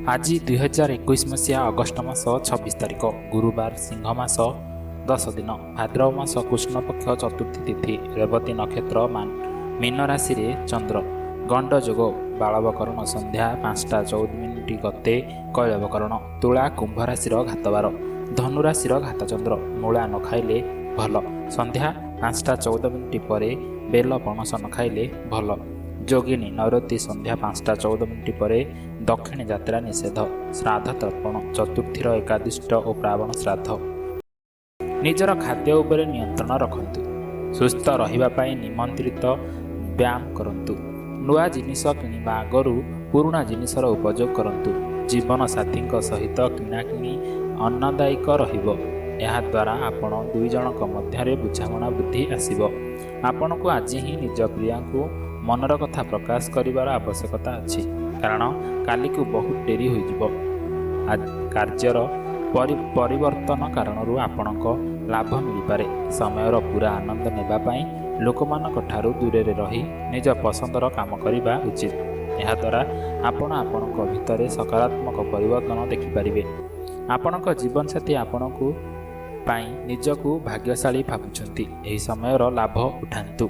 ଆଜି 2021 ମସିହା ଅଗଷ୍ଟ ମାସ 26 ତାରିଖ, ଗୁରୁବାର, ସିଂହ ମାସ 10 ଦିନ, ଭାଦ୍ରବ ମାସ କୃଷ୍ଣପକ୍ଷ ଚତୁର୍ଥୀ ତିଥି, ରେବତୀ ନକ୍ଷତ୍ର, ମୀନ ରାଶିରେ ଚନ୍ଦ୍ର, ଗଣ୍ଡ ଯୋଗ, ବାଳବକରଣ ସନ୍ଧ୍ୟା 5ଟା 14 ମିନିଟ୍ ଗତେ କୈଳବକରଣ, ତୁଳା କୁମ୍ଭ ରାଶିର ଘାତବାର, ଧନୁ ରାଶିର ଘାତଚନ୍ଦ୍ର। ମୂଳା ନ ଖାଇଲେ ଭଲ। ସନ୍ଧ୍ୟା 5ଟା 14 ମିନିଟ୍ ପରେ ବେଲ ପଣସ ନ ଖାଇଲେ ଭଲ। ଯୋଗିନୀ ନୈରତି ସନ୍ଧ୍ୟା 5ଟା 14 ମିନିଟ୍ ପରେ ଦକ୍ଷିଣୀ ଯାତ୍ରା ନିଷେଧ। ଶ୍ରାଦ୍ଧ ତର୍ପଣ ଚତୁର୍ଥୀର ଏକାଦିଷ୍ଟ ଓ ପ୍ରାବଣ ଶ୍ରାଦ୍ଧ। ନିଜର ଖାଦ୍ୟ ଉପରେ ନିୟନ୍ତ୍ରଣ ରଖନ୍ତୁ। ସୁସ୍ଥ ରହିବା ପାଇଁ ନିୟନ୍ତ୍ରିତ ବ୍ୟାୟାମ କରନ୍ତୁ। ନୂଆ ଜିନିଷ କିଣିବା ଆଗରୁ ପୁରୁଣା ଜିନିଷର ଉପଯୋଗ କରନ୍ତୁ। ଜୀବନସାଥୀଙ୍କ ସହିତ କିଣାକିଣି ଆନନ୍ଦଦାୟକ ରହିବ। ଏହାଦ୍ୱାରା ଆପଣ ଦୁଇ ଜଣଙ୍କ ମଧ୍ୟରେ ବୁଝାମଣା ବୃଦ୍ଧି ଆସିବ। ଆପଣଙ୍କୁ ଆଜି ହିଁ ନିଜ ପ୍ରିୟାଙ୍କୁ ମନର କଥା ପ୍ରକାଶ କରିବାର ଆବଶ୍ୟକତା ଅଛି, କାରଣ କାଲିକୁ ବହୁତ ଡେରି ହୋଇଯିବ। କାର୍ଯ୍ୟର ପରିବର୍ତ୍ତନ କାରଣରୁ ଆପଣଙ୍କ ଲାଭ ମିଳିପାରେ। ସମୟର ପୂରା ଆନନ୍ଦ ନେବା ପାଇଁ ଲୋକମାନଙ୍କ ଠାରୁ ଦୂରରେ ରହି ନିଜ ପସନ୍ଦର କାମ କରିବା ଉଚିତ। ଏହାଦ୍ୱାରା ଆପଣ ଆପଣଙ୍କ ଭିତରେ ସକାରାତ୍ମକ ପରିବର୍ତ୍ତନ ଦେଖିପାରିବେ। ଆପଣଙ୍କ ଜୀବନସାଥୀ ଆପଣଙ୍କୁ ପାଇଁ ନିଜକୁ ଭାଗ୍ୟଶାଳୀ ଭାବୁଛନ୍ତି। ଏହି ସମୟର ଲାଭ ଉଠାନ୍ତୁ।